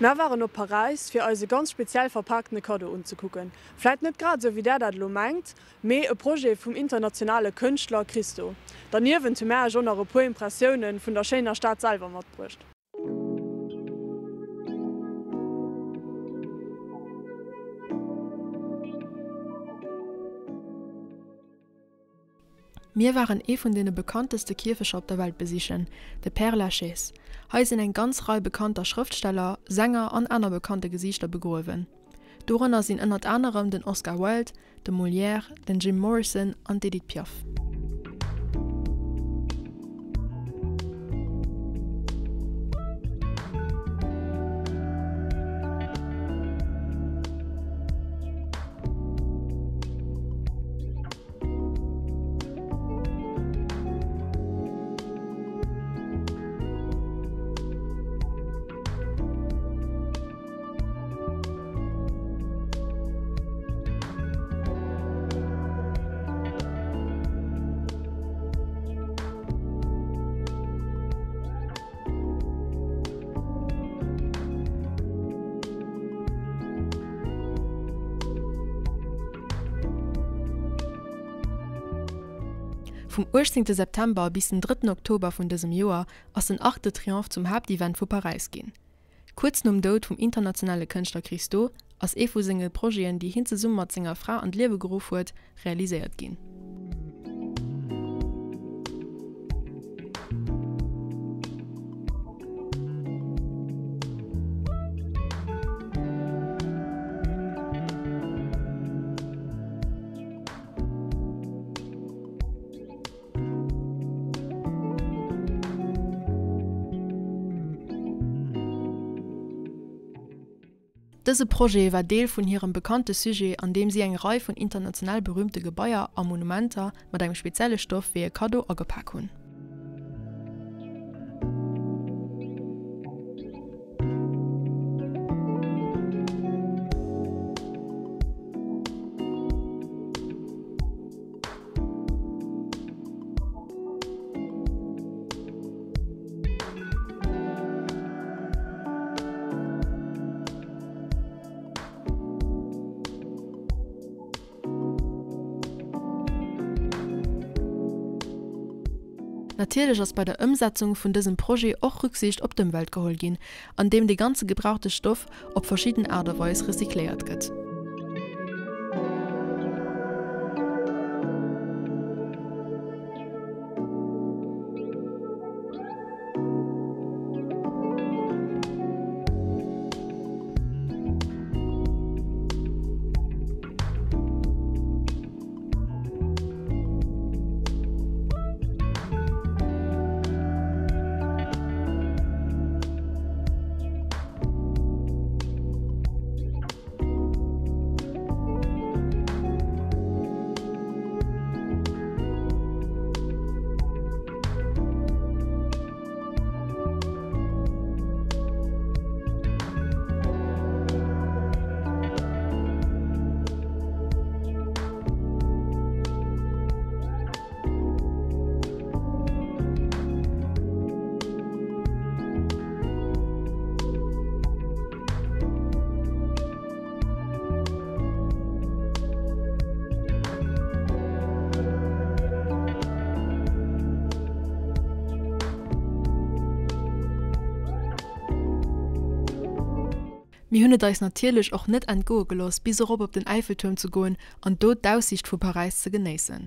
Mär waren op Paräis fir eis e ganz speziell verpaaktene Kaddo unzekucken. Vläit net grad esou wéi där dat elo mengt, mee e Projet vum internationale Kënschtler Christo. Derniewent hu mär iech och nach e puer Impressiounen vun der schéiner Stad selwer matbruecht. Mir waren ee vun deene bekannteste Kierfecher op der Welt besichen, de Père Lachaise. Hei sinn eng ganz Rei bekannter Schrëftsteller, Sänger an aner bekannte Gesiichter begruewen. Dorënner sinn ënnert anerem den Oscar Wilde, de Molière, den Jim Morrison an d'Edith Piaf. Vum 18 September bis den drëtten Oktober vun dësem Joer ass den Arc de Triomphe zum Haaptevent vu Paräis ginn. Kuerz nom Doud vum internationale Kënschtler Christo ass ee vu senge Projeten, déi hien zesumme mat senger Fra an d'Liewe geruff huet, realiséiert ginn. Dëse Projet war Deel vun hirem bekannte Sujet, an deem si eng Rei vun international berüümte Gebaier a Monumenter mat engem spezielle Stoff wéi e Kaddo agepak hunn. Natierlech ass bei der Ëmsetzung vun dësem Projet och Rücksicht op d'Ëmwelt geholl ginn, andeem de ganze gebrauchte Stoff op verschidden Aart a Weis recycléiert gëtt. Mir hunn et eis natierlech och net entgoe gelooss bis erop op den Äiffeltuerm ze goen an do d'Aussiicht vu Paräis ze genéissen.